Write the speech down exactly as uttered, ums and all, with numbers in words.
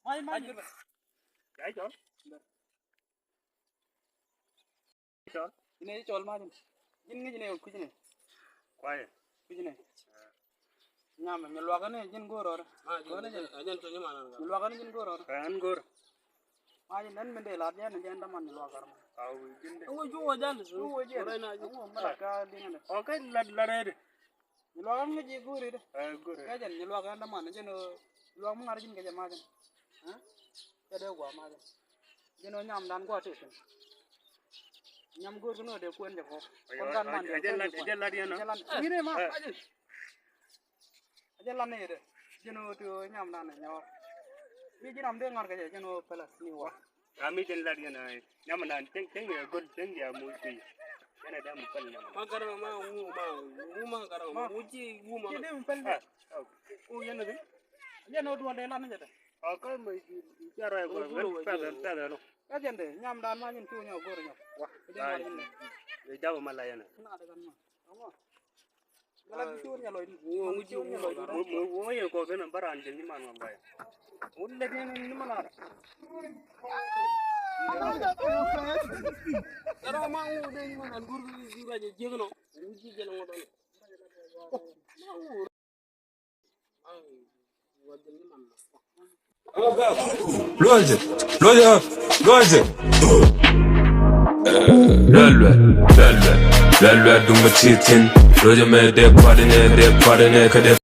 Mac, mac. Cɔl. Cɔl. Ji̱n ɛ cɔl mac. Ji̱n ŋi̱c ni kui̱c ni. Kuayɛ. Kui̱c ni. Nyam mi luakä ni ji̱n go̱o̱r rɔɔdɛ. Ji̱n luakä ni ji̱n go̱o̱r rɔɔdɛ. Ɛn go̱o̱r. Mac nɛn min dee lat jɛn jɛn däman mi luakä rɔɔdɛ. Aw ji̱n dee. Ɛŋu cu wä jal. Cu wä jal. Ɛŋu mi lat ka diŋ ni. Ɔ kɛ lat lat rɛɛdɛ. Nyɛ luak ɣän ŋäc ji̱ go̱o̱ri dee. Ɛ go̱o̱ri. Kɛ jɛn nyɛ luak ɣän däman jɛn ɣöö luak mi ŋa̱r ji̱n kɛ jɛ ma̱th jɛn. Cɛ dee gua̱a̱ ma̱th jɛn. Jɛn ɣöö nyamdan gua̱a̱ tëë thi̱n. Nyam go̱o̱r kɛ ni ɣöö dee kuɛn jɛ kɔk. Kuɛn kan man jɛ jɛn lat jɛn lat yɛn ɔ. Jɛn lat. Wi̱n ɛ ma. Jɛn lat ni dee. Jɛn ɣöö ti ɣöö nyamdan ɛ nyɔɔk. Mi ji̱n ram dee ŋa̱r kɛ jɛ jɛn ɣöö pɛlɛ ni wa. Ka mi jɛn lat yɛn a nyam nan cieŋ cieŋ yɛ go̱l cieŋ yɛ mu cieŋ. Yɛn a dee mu pɛl nyam. Ma garang ma wu ma wu ma garang ma wu ci wu ma. Ci dee mu pɛl. Ah, oh. Ku yɛn a di. Yɛn a duɔl dee lat ni jɛ dee. Ah, ka mi ci a rɔy go̱l pɛl pɛl pɛl no. Ka jɛn dee nyam dan ma jɛn cu nyɔ go̱r nyɔ. Wa. Ka jɛn ma jɛn dee. Jɛ jab ma la yɛn a. Na de kan ma. Ɔmɔ. Luɔcɛ, luɔcɛ, luɔcɛ. Luɛl, luɛl, luɛl, luɛl, luɛl, luɛl, duŋ bä ti thi̱n. Luɔcɛ mɛ dee kuat inɛ, dee kuat inɛ, kä dee